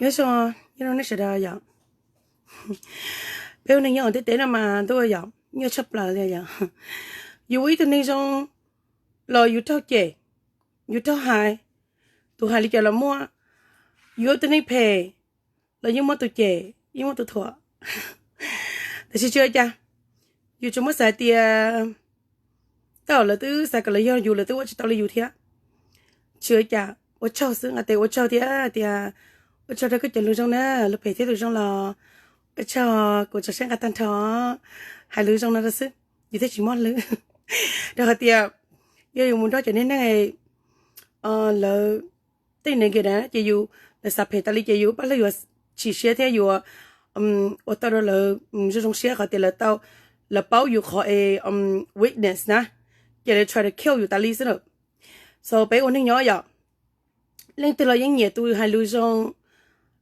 Nyob zoo, nyob zoo nej sawv daws yom. Peb ua neeg nyob hauv ntiaj teb no mas ntuj yom, nyuaj tshaj plaws li yom. Yus ua ib tug neeg zoo los yus raug cem, yus raug hais, tus hais li cas los muaj. Yus ua tus neeg phem los yeej muaj tus cem, yeej muaj tus thuam. Tab sis tsis ua cas, yus tsuas muab xav tias tej zaum lawv twb xav kom lawv yog yus, lawv twb ua tsis tau li yus thiab. Tsis ua cas, ua tsaug xwb, nqa tes ua tsaug thiab tias ua tsaug rau koj cov lus zoo na, lus phem thiab lus zoo los ua tsaug, kuv tso siab nqa tag nrho, hais lus zoo no rau xwb, yus thiaj tsis mob hlwb. Rau qhov tias yog yus mus nrog cov neeg neeg lawv tej negative na ces yus, lawv xav phem tas li ces yus pab hlwb, yuav chim siab thiab yuav ua tau rau lawv zoo zoo siab qhov tias lawv tau, lawv paub yus qhov weakness na, ces lawv try to kill yus tas li xwb na. So peb ua neeg nyob yom, leej twg los yeej nyiam tus hais lus zoo,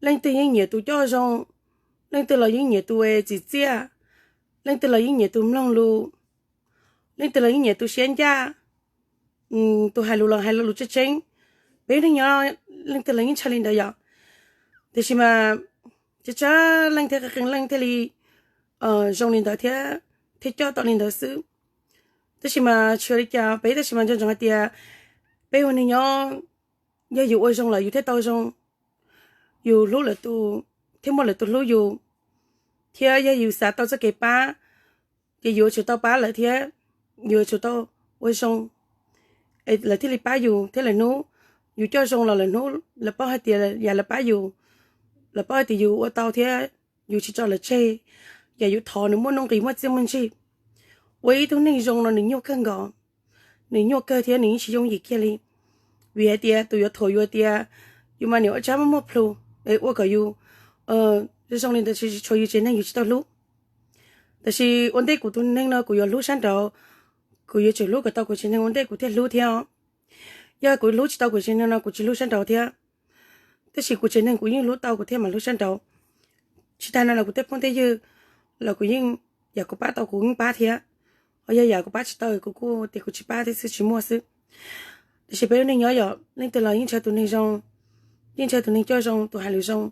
leej twg yeej nyiam tus coj zoo, leej twg los yeej nyiam tus txim txiaj, leej twg los yeej nyiam tus mloog lus, leej twg los yeej nyiam tus siab ncaj, tus hais lus los hais lo lus tseeb tseeb. Peb ua neeg nyob leej twg los yeej ntshaw li ntawd yom. Tiam sis mas tsis tshaj leej thiab qee leej thiaj li zoo li ntawd thiab, thiaj coj tau li ntawd xwb. Tab sis mas tsis ua li cas peb, tab sis mas nco ntsoov hais tias peb ua neeg nyob, yog yus ua zoo lawm yus thiaj tau zoo, yus hlub lawv tus, thiaj muaj lawv tus hlub yus, thiab yog yus xav tau txoj kev pab ces yus yuav tsum tau pab lawv thiab, yus yuav tsum tau ua zoo, lawv thiaj li pab yus thiab. Lawv hnub yus coj zoo los lawv hnub lawv paub hais tias yam lawv pab yus, lawv paub hais tias yus ua tau thiab yus tsis tso lawv tseg, yam yus thov nws muaj nuj nqis muaj txiaj muaj ntsig. Ua ib tug neeg zoo no nws nyuaj kawg nkaus, nws nyuaj kawg thiab nws yeej tsis yooj yim kiag li. Vim hais tias tus yuav thuam yus tias yus mas niam ua tsab muaj muaj plhu, es ua kom yus zoo zoo li ntawd tsis tshuav yus tsev neeg yus tsis tau hlub. Tab sis ua ntej kuv tus neeg no kuv yuav hlub sab nraud, kuv yuav tsum hlub kom tau kuv tsev neeg ua ntej kuv thiaj hlub thiab. Yog kuv hlub tsis tau kuv tsev neeg no kuv tsis hlub sab nraud thiab. Tab sis kuv tsev neeg kuv yeej hlub tau kuv thiaj mam hlub sab nraud. Tsis tas no los kuv tej phooj tej ywg los kuv yeej, yam kuv pab tau kuv yeej pab thiab, ho yog yam kuv pab tsis tau kuv kuj tias kuv tsis pab thiab xwb, tsis muaj xwb. Tab sis peb ua neeg nyob yom, leej twg los yeej ntshaw tus neeg zoo, yeej ntshaw tus neeg coj zoo, tus hais lus zoo,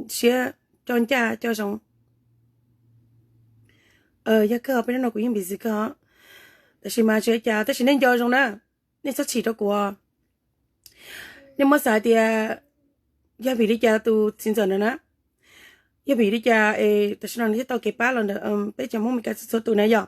siab coj ncaj coj zoo. Yog kawg peb hnub no kuv yeej busy kawg, tab sis mas tsis ua cas, tab sis nej nco zoo na, nej txhob chim rau kuv. Nej muab xav hais tias yog vim li cas tus txiv ntxawm no na, yog vim li cas es tam sim no nws thiaj tau kev pab los ntawm peb cov Hmoob Meskas txhua txhua tus na yom.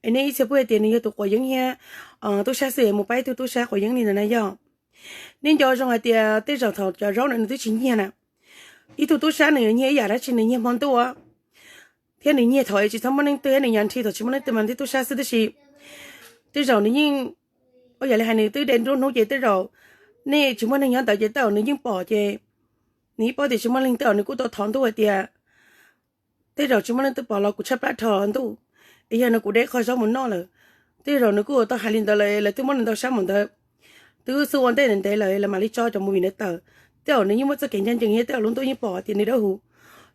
Es nej ib txhia pheej hais tias nws yog tus quav yeeb thiab tub sab xwb es mus pab ib tug tub sab quav yeeb li ntawd na yom. Nej nco zoo hais tias tej zaum thaum cov zaub ntawd nws twb tsis nyiag na, ib tug tub sab nws yuav nyiag ib yam dab tsi, nws nyiag hmo ntuj thiab nws nyiag thaum es tsis txhob muaj leej twg thiab nws nyiag nthi thaum tsis muaj leej twg mas nws thiaj tub sab xwb. Tab sis tej zaum nws yeej, ua yam li hais nws twb de nruab hnub ces tej zaum nej tsis muaj neeg nyob ntawd ces tej zaum nws yeej pom ces nws yeej paub tias tsis muaj leej twg, nws kuj tau thov ntuj hais tias tej zaum tsis muaj leej twg pom los kuv tshaib plab rho ntuj, es yog no kuv de qho zaub mus noj lawm. Tej zaum nws kuj tau hais li ntawd lawm, lawv twb muab nws ntau sab mus ntawd, twb xub ua ntej ntev lawm lawv mam li tso cov movie ntawd tawm. Tej zaum nws yeej muaj txoj kev ncaj ncees thiab tej zaum lub ntuj yeej pom tias nws dawb huv,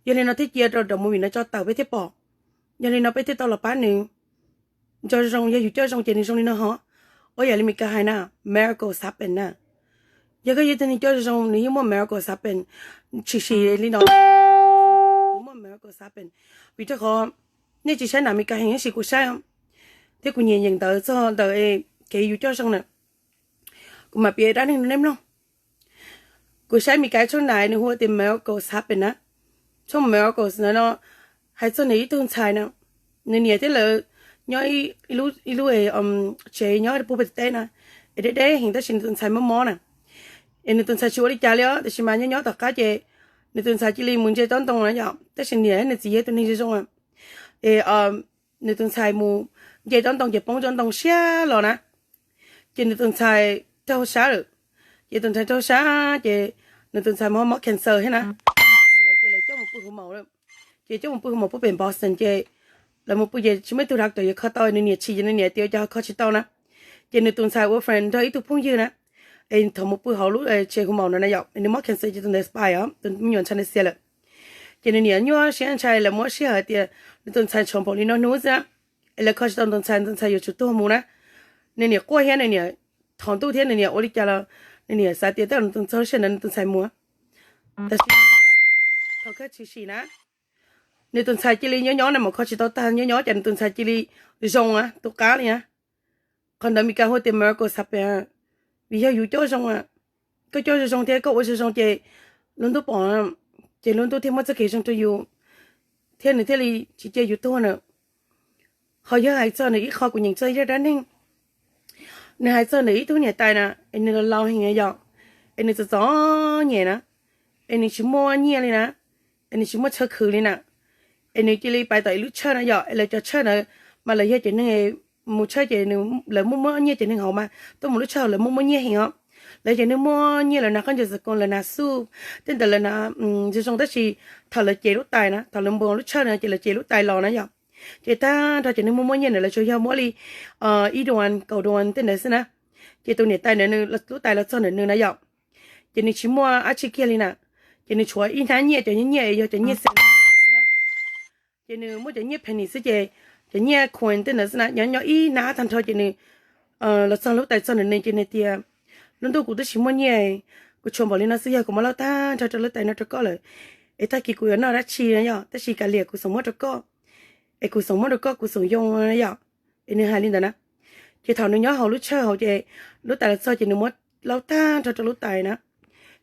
yog li no thiaj cia rau cov movie no tso tawm peb thiaj pom. Yog li no peb thiaj tau los pab nws. Nco zoo, yog yus coj zoo ces nws zoo li no hov. Ua yam li Meskas hais na, miracles happen na. Yog koj yog ib tug neeg coj zoo nws yeej muaj miracles happen. Tshwm sim li no, nws muaj miracles happen. Vim rau qhov nej tsis saib nam Meskas heev tab sis kuv saib, thiab kuv nyiam yeem ntawv txog ntawm kev yus coj zoo na. Kuv mam piav dab neeg rau nej mloog. Kuv saib Meskas tshooj nais nws hu ua tias miracles happen na. Tshooj miracles ntawd no hais txog nws ib tug ntxhais na, nws niam thiab lawv nyob ib lub tsev nyob puag pem teb na, es deb deb heev tab sis nws tus ntxhais mob mob na. Es nws tus ntxhais tsis ua li cas li os, tab sis mas nyob nyob tom qab ces nws tus ntxhais cia li mus ntsia tsob ntoo na yom, tab sis niam thiab nws txiv yog tus neeg zoo zoo. Es nws tus ntxhais mus nce tsob ntoo ces poob tsob ntoo siab los na, ces nws tus ntxhais raug sab lawm. Ces tus ntxhais raug sab ces nws tus ntxhais mob mob cancer thiab na. Ces lawv coj mus pw hu maum lawm. Ces coj mus pw hu maum puag pem Boston ces lawv mus pw ces tsis muaj ib tug doctor yuav kho tau, nws niam chim ces nws niam tias cas kho tsis tau na. Ces nws tus ntxhais ua friend nrog ib tug phooj ywg na, es thaum mus pw hauv lub tsev hu maum no na yom, nws mob cancer ces tus ntawd expire os, tus me nyuam ntxhais ntawd xias lawm. Ces nws niam nyuaj siab ntshai, lawv muab sij hawm hais tias nws tus ntxhais tshuav npaum li no hnub xwb na, es lawv kho tsis tau tus ntxhais, tus ntxhais yuav tsum tuag mus na. Nws niam quaj thiab nws niam thov ntuj thiab nws niam ua li cas los nws niam xav tias tej zaum nws tus ntxhais sij hawm ntawd nws tus ntxhais mus. Tab sis thaum kawg tshwm sim na, nws tus ntxhais cia li nyob nyob na, mam kho tsis tau tag, nyob nyob ces nws tus ntxhais cia li zoo na, tu qab li na. Qhov ntawd Meskas hu tias miracle happen, vim yog yus coj zoo, koj coj zoo zoo thiab koj ua zoo zoo ces lub ntuj pom, ces lub ntuj thiaj muab txoj kev zoo rau yus, thiab nws thiaj li tsis cia yus tuag na. Ho yog hais txog nws ib qho kuv nyeem txog ib zaj dab neeg, nws hais txog nws ib tug niam tais na, es nws laus heev yom, es nws txom txom nyem na, es nws tsis muaj nyiaj li na, es nws tsis muaj chaw khwv li na, es nws cia li pais tom ib lub tshawj na yom, es lawv cov tshawj ntawd mas lawv yog cov neeg mus tshawj ces lawv muaj muaj nyiaj, cov neeg hauv mas tuaj mus lub tshawj hauv lawv muaj muaj nyiaj heev os. Lawv cov neeg muaj nyiaj lawv hnav khaub ncaws xav koos, lawv hnav suit tej ntawd lawv hnav zoo zoo, tab sis thaum lawv cev lub tais na, thaum lawv npuas lub tshawj na ces lawv cev lub tais los na yom. Ces tag nrho cov neeg muaj muaj nyiaj ntawd lawv tsuas yog muab li ib duas kaum duas tej ntawd xwb na. Ces tus niam tais ntawd nws lub tais los txog ntawm nws na yom, ces nws tsis muaj dab tsi kiag li na. Ces nws tshuav ib hnab nyiaj, cov nyiaj nyiaj yog cov nyiaj xees, ces nws muaj cov nyiaj penny xwb ces cov nyiaj coin tej ntawd xwb na, nyob nyob ib hnab tag nrho ces nws los txog lub tais txog ntawm nws ces nws tias, lub ntuj kuv twb tsis muaj nyiaj, kuv tshuav npaum li no xwb, yog kuv muab lauj tag nrho rau lub tais no rau koj lawm, es tag kis kuv yuav noj dab tsi na yom, tab sis kav liam kuv xav muab rau koj, es kuv xav muab rau koj, kuv xav yoo na yom. Es nws hais li ntawd na. Ces thaum nws nyob hauv lub tshawj hauv ces lub tais los txog ces nws muab lauj tag nrho rau lub tais na.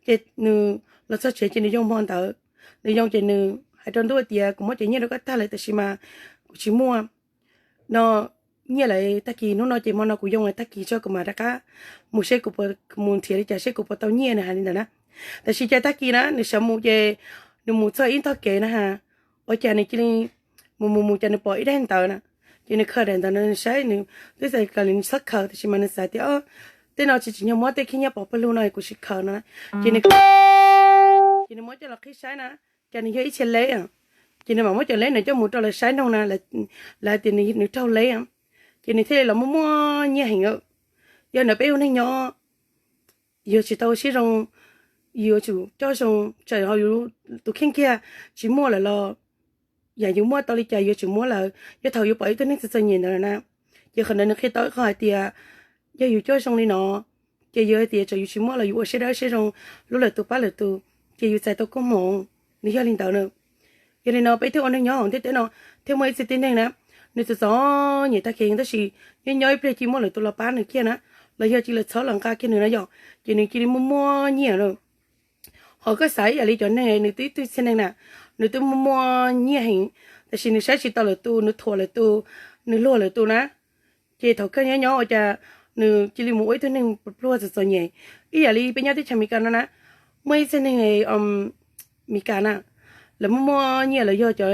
Ces nws los txog tsev ces nws yoo hmo ntawd, nws yoo ces nws hais rau ntuj tias kuv muab cov nyiaj rau koj tag lawm tab sis mas kuv tsis muaj no nyiaj lawm, tag kis hnub no ces hmo no kuv yoo, tag kis tso kuv mam rov qab mus seb kuv puas, mus nrhiav li cas seb kuv puas tau nyiaj, nws hais li ntawd na. Tab sis cas tag kis na nws sawv mus ces nws mus txog ib ntog kev na ha, ua cas nws cia li mus mus mus cas nws pom ib daim ntawv na. Ces nws khaws daim ntawv no nws saib, nws twb xav kom nws txhob khaws tab sis mas nws xav tias tej no tsis tsim nyog muab tej khib nyiab pov pawg lug no kuv sim khaws no. Ces nws, ces nws muab coj los qhib saib na, cas nws yog ib txhia leb. Ces nws mam muab cov leb ntawd coj mus rau lawv saib noog na, lawv hais tias nws raug leb. Ces nws thiaj li los muaj muaj nyiaj heev. Yog ntawd peb ua neeg nyob yuav tsis tau siab zoo, yuav tsum coj zoo, txawm ho yus tus kheej kiag tsis muaj lawm los yam yus muaj tau li cas yuav tsum muab lawm. Yog thaum yus pom ib tug neeg txom txom nyem ntawd na, ces qhov ntawd nws qhia tau ib qho hais tias yog yus coj zoo li no, ces yog hais tias txawm yus tsis muaj los yus ua siab dawb siab zoo hlub lwm tus pab lwm tus, ces yus txais tau koob hmoov. Nws yog li ntawd na. Yog li no peb thiaj ua neeg nyob hauv ntiaj teb no thiaj muaj ib txhia tib neeg na, nws txom txom nyem tag kev tab sis nyob nyob ib pliag cia muaj lwm tus los pab nws kiag na, los yog cia li txhob los nqa kiag nws na yom, ces nws cia li muaj muaj nyiaj na. Ho koj xav ib yam li cov neeg nws twb ib tug txhia neeg na, nws twb muaj muaj nyiaj heev, tab sis nws saib tsis tau lwm tus, nws thuam lwm tus, nws luag lwm tus na. Ces thaum kawg nyob nyob ua cas nws cia li mus ua ib tug neeg pluag txom txom nyem. Ib yam li peb nyob teb chaws Amelikas no na, muaj ib txhia neeg Amelikas na, lawv muaj muaj nyiaj, lawv yog cov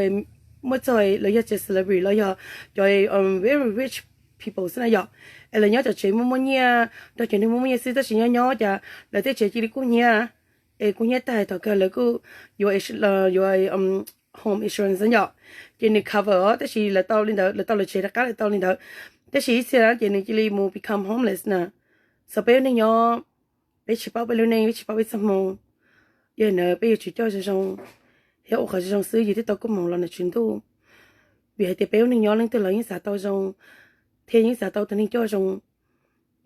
muaj txog, lawv yog cov celebrity los yog cov very rich people xwb na yom. Es lawv nyob tom tsev muaj muaj nyiaj, nrog cov neeg muaj muaj nyiaj xwb, tab sis nyob nyob cas lawv tej tsev cia li kub hnyiab, es kub hnyiab tag thaum kawg lawv kuj yuav, yuav home insurance yom, ces nws cover os, tab sis lawv tau li ntawd, lawv tau lawv tsev rov qab lawv tau li ntawd. Tab sis ib txhia ces nws cia li mus become homeless na. Txog peb ua neeg nyob, peb tsis paub peb lub neej, peb tsis paub peb txoj hmoo. Yog li ntawd peb yuav tsum coj zoo zoo thiab ua qhov zoo zoo xwb yus thiaj tau koob hmoov los ntawm tswv ntuj. Vim hais tias peb ua neeg nyob leej twg los yeej xav tau zoo, thiab yeej xav tau tus neeg coj zoo,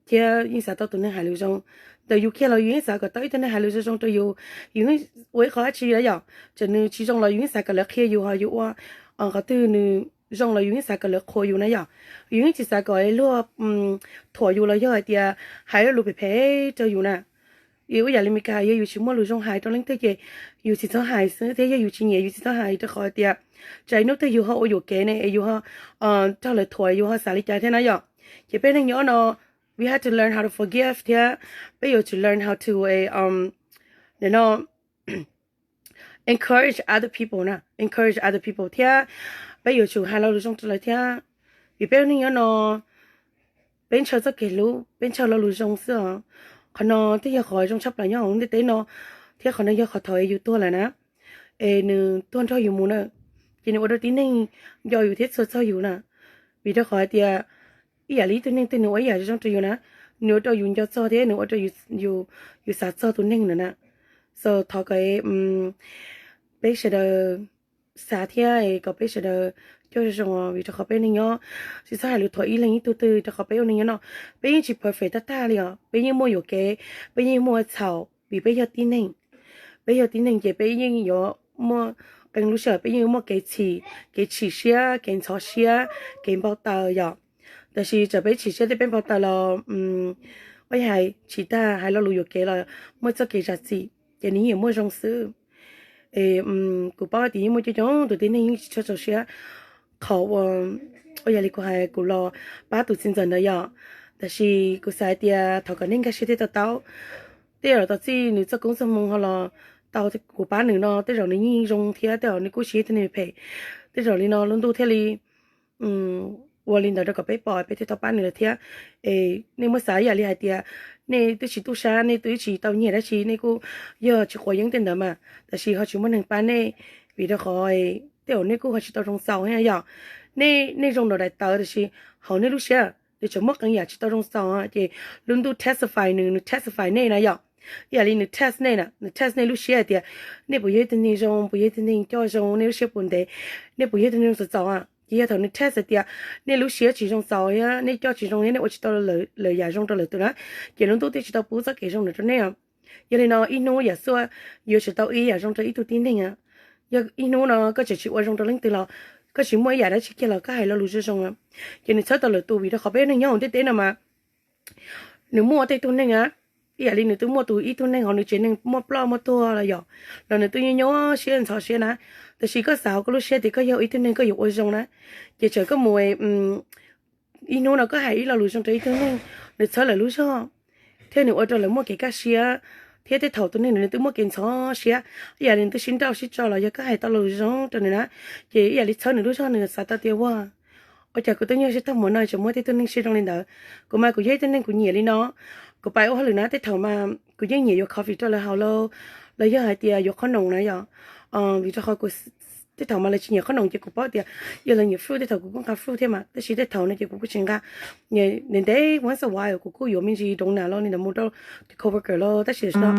thiab yeej xav tau tus neeg hais lus zoo. Ntawm yus kiag los yus yeej xav kom tau ib tug neeg hais lus zoo zoo rau yus, yus yeej ua ib qho dab tsi los yom, txawm nws tsis zoo los yus yeej xav kom lawv qhia yus, ho yus ua qhov twg nws zoo los yus yeej xav kom lawv qhuas yus na yom. Yus yeej tsis xav kom luag thuam yus los yog hais tias hais lus phem phem rau yus na. Ib yam li Amelikas yog yus tsis muaj lus zoo hais rau leej twg ces yus tsis txhob hais xwb, thiab yog yus tsis nyiam yus tsis txhob hais, rau qhov tias tsam ib hnub twg yus ho ua yuam kev ne, es yus ho raug lawv thuam yus ho xav li cas thiab na yom. Ces peb neeg nyob no, we have to learn how to forgive thiab peb yuav tsum learn how to no encourage other people na, encourage other people thiab peb yuav tsum hais lo lus zoo rau lawv thiab. Vim peb ua neeg nyob no, peb ntshaw txoj kev hlub, peb ntshaw lo lus zoo xwb os. Qhov no thiaj yog qhov zoo tshaj plaws nyob hauv ntiaj teb no, thiab qhov no yog qhov thaum es yus tuag lawm na, es nws tuag nrog yus mus na, ces nws ua rau tib neeg nco yus thiab txhua txog yus na. Vim rau qhov hais tias ib yam li ib tug neeg twg nws ua ib yam zoo rau yus na, nws ua rau yus nco txog thiab nws ua rau yus xav txog tus neeg ntawd na. So thov kom peb sawv daws xav thiab kom peb sawv daws coj zoo zoo, vim rau qhov peb neeg nyob tsis txhob hais lus thuam ib leeg ib tug twg, rau qhov peb ua neeg nyob no peb yeej tsis perfect tag tag li os, peb yeej muaj yuam kev, peb yeej muaj txhaum vim peb yog tib neeg. peb yog tib neeg ces peb yeej yuav muaj qee lub sij hawm peb yeej yuav muaj kev txhim, kev chim siab, kev ntxhov siab, kev npau taws yom. Tab sis txawm peb chim siab thiab peb npau taws los, ua yam hais tsis tas hais lo lus yuam kev los muaj txoj kev zam txim ces nws yeej yuav muaj zoo xwb. Kuv paub tias yeej muaj coob coob tus tib neeg yeej tsis tshua txaus siab qhov uas, ua yam li kuv hais kuv los pab tus txiv ntxawm ntawd yom. Tab sis kuv xav hais tias thov kom nej nkag siab thiab to taub, tej zaum los tau txij nws txoj koob txoj hmoo ho los tau kuv pab nws no, tej zaum nws yeej zoo thiab tej zaum nws kuj siv ib tug neeg phem, tej zaum li no lub ntuj thiaj li ua li ntawd rau kom peb pom peb thiaj tau pab nws lawm thiab. Es nej muab xav ib yam li hais tias nej twb tsis tub sab, nej twb tsis tau nyiam dab tsi, nej kuj yog tsis quav yeeb tej ntawd mas, tab sis ho tsis muaj neeg pab nej, vim rau qhov tej zaum nej kuj ho tsis tau zoo txaus yom. Nej zoo nraum daim tawv tab sis hauv nej lub siab nws tseem muaj qee yam tsis tau zoo txaus, ces lub ntuj testify nws, nws testify nej na yom. Ib yam li nws test nej na, nws test nej lub siab hais tias nej puas yog ib tug neeg zoo, puas yog ib tug neeg coj zoo, nej lub siab puas ntev, nej puas yog ib tug neeg zoo txaus txaus. Ces yog thaum nws test hais tias nej lub siab tsis zoo txaus thiab nej coj tsis zoo thiab nej ua tsis tau lawm yam zoo rau lwm tus na, ces lub ntuj thiaj tsis tau pub txoj kev zoo ntawd rau nej. Yog li no ib hnub yam xua yuav tsis tau ib yam zoo rau ib tug tib neeg. Yog ib hnub no koj tseem tsis ua zoo rau leej twg los koj tsis muaj ib yam dab tsi kiag los koj hais lo lus zoo zoo, ces nws txhawb tau lwm tus, vim rau qhov peb neeg nyob hauv ntiaj teb no mas nws muaj tej tug neeg, ib yam li nws twb muaj tus ib tug neeg hauv nws tsev neeg muaj ploj muaj tuag los yom, los nws twb nyuaj nyuaj siab ntxhov siab na. Tab sis koj xav hauv koj lub siab tias koj yog ib tug neeg koj yuav ua zoo na, ces txawm koj mus ib hnub no koj hais ib lo lus zoo rau ib tug neeg, nws txhawb lawv lub zog thiab nws ua rau lawv muaj kev kaj siab, thiab tej thaum tus neeg nws twb muaj kev ntxhov siab, ib yam li nws twb sib nrauj sib tso los yog koj hais tau lo lus zoo rau nws na, ces ib yam li txhawb nws lub zog, nws xav tau tias ua, ua cas kuv twb nyuaj siab tag npaum no tseem muaj tej tug neeg siab zoo li ntawd. Kuv mas kuv yog ib tug neeg kuv nyiam li no, kuv pais ua hauj lwm na tej thaum mas kuv yeej nyiam yuav coffee rau lawv haus lauj, los yog hais tias yuav qhob noom na yom. Vim rau qhov kuv tej thaum mas lawv tsis nyiam qhob noom ces kuv paub tias yog lawv nyiam fruit tej thaum kuv kuj nqa fruit thiab mas, tab sis tej thaum no ces kuv kuj tsis nqa. Ntev ntev once a while kuv kuj yuav me ntsis doonut los li ntawd mus rau coworker los, tab sis no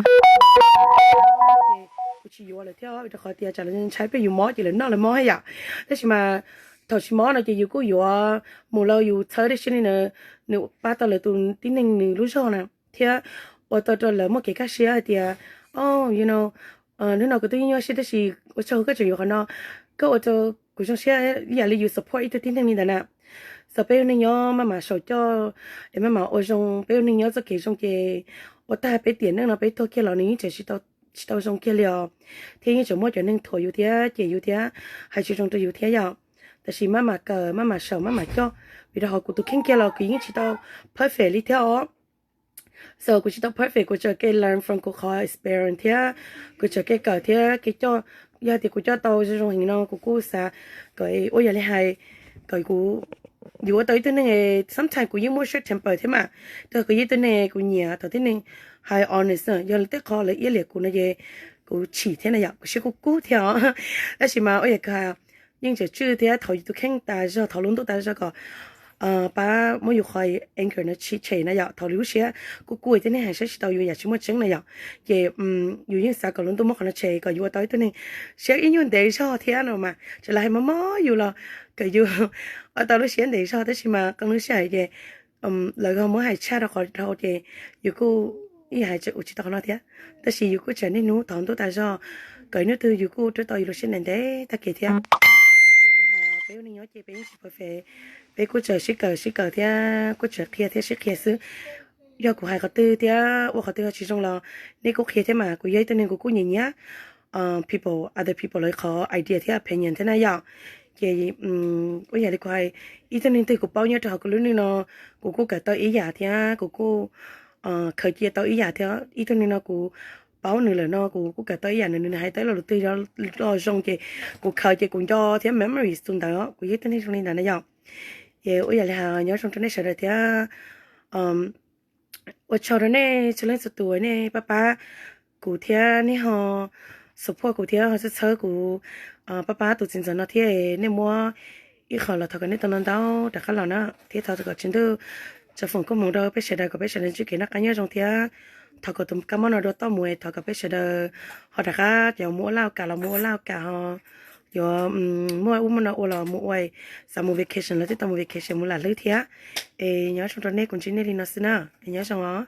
kuv tsis yuav lawm thiab, vim rau qhov tias tsam lawv ntshai peb yuav mob ces lawv noj lawv mob yom. Tab sis mas thaum tsis mob no ces yus kuj yuav mus los yus txhawb dab tsi li na, nws pab tau lawv tus tib neeg nws lub zog na, thiab ua tau rau lawv muaj kev kaj siab hais tias, o, you know, hnub no kuv twb nyuaj siab tab sis ua tsaug koj tseem yuav qhov no, koj ua rau kuv zoo siab. Ib yam li yus support ib tug tib neeg li ntawd na. Txawm peb ua neeg nyob maj mam saum coj es maj mam ua zoo, peb ua neeg nyob txoj kev zoo ces ua tag peb tiam neej no peb tuag kiag los nws yeej tseem tsis tau zoo kiag li os, thiab yeej tseem muaj cov neeg thuam yus thiab cem yus thiab hais tsis zoo rau yus thiab yom. Tab sis maj mam kawm maj mam saum maj mam coj, vim rau qhov kuv tus kheej kiag los kuv yeej tsis tau perfect li thiab os. So kuv tsis tau perfect, kuv tsuas kev learn from kuv qhov experience thiab kuv tsuas kev kawm thiab kev coj. Yog tias kuv coj tau zoo zoo heev no kuv kuj xav kom ua yam li hais kom kuv, yus ua tau ib tug neeg, sometimes kuv yeej muaj short temper thiab mas, rau qhov kuv yog ib tug neeg kuv nyiam thaum tib neeg hais honest, yog tej qho lawv iab liam kuv no ces kuv chim thiab na yom, kuv siab kuj kub thiab os. Tab sis mas ua yam kawg yeej tseem tswj thiab thov yus tus kheej tas zog, thov lub ntuj tas zog kom pab muab yus qhov anger no tshem na yom. Thaum lub siab kuj kub thiab nej hais saib tsis tau yus yam tsis muaj tseeb na yom, ces yus yeej xav kom lub ntuj muab qhov no tshem kom yus ua tau ib tug neeg siab ib nyuag ntev zog thiab no mas, txawm lawv hais mob mob yus los kom yus ua tau lub siab ntev zog. Tab sis mas qee lub sij hawm ces lawv ho muab hais tshaj rau qhov dhau ces yus kuj ib yam hais tseem ua tsis tau qhov no thiab. Tab sis yus kuj tseem niaj hnub thov ntuj tas zog kom ib hnub twg yus kuj rub tau yus lub siab ntev ntev tag kev thiab. Peb ua neeg nyob ces peb yeej tsis perfect, peb kuj tseem sib kawm sib kawm thiab kuj tseem qhia thiab sib qhia xwb. Yog kuv hais qhov twg thiab ua qhov twg ho tsis zoo los nej kuj qhia thiab mas, kuv yog ib tug neeg kuv kuj nyiam nyiam people, other people lawv qhov idea thiab opinion thiab na yom. Ces ua yam li kuv hais, ib tug neeg twg kuv paub nyob rau hauv kuv lub neej no, kuv kuj kawm tau ib yam thiab kuv kuj khaws cia tau ib yam thiab. Ib tug neeg no kuv paub nws lawm no kuv kuj kawm tau ib yam, nws hais tau ib lo lus twg los zoo ces kuv khaws ces kuv nco thiab memories tus ntawd. Kuv yog ib tug neeg zoo li ntawd na yom. Ces ua yam li hais nyob zoo rau nej sawv daws thiab ua tsaug rau nej txhua leej txhua tus nej pab pab kuv thiab nej ho support kuv thiab ho txhawb txhawb kuv, pab pab tus txiv ntxawm no thiab. Nej muab ib qho los thov kom nej tau no ntau rov qab los na, thiab thov kom Tswv Ntuj tso foom koob hmoov rau peb sawv daws kom peb sawv daws ntsib kev noj qab nyob zoo thiab thov kom tus kab mob no dua toj mus, thov kom peb sawv daws ho rov qab cov mus ua laj ua kam los mus ua laj ua kam, ho yuav muaj ub muaj no ua los mus ua, xav mus vacation los twb tau mus vacation mus lam hlwb thiab. Es nyob zoo rau nej, kuv ntsib nej li no xwb na, es nyob zoo os.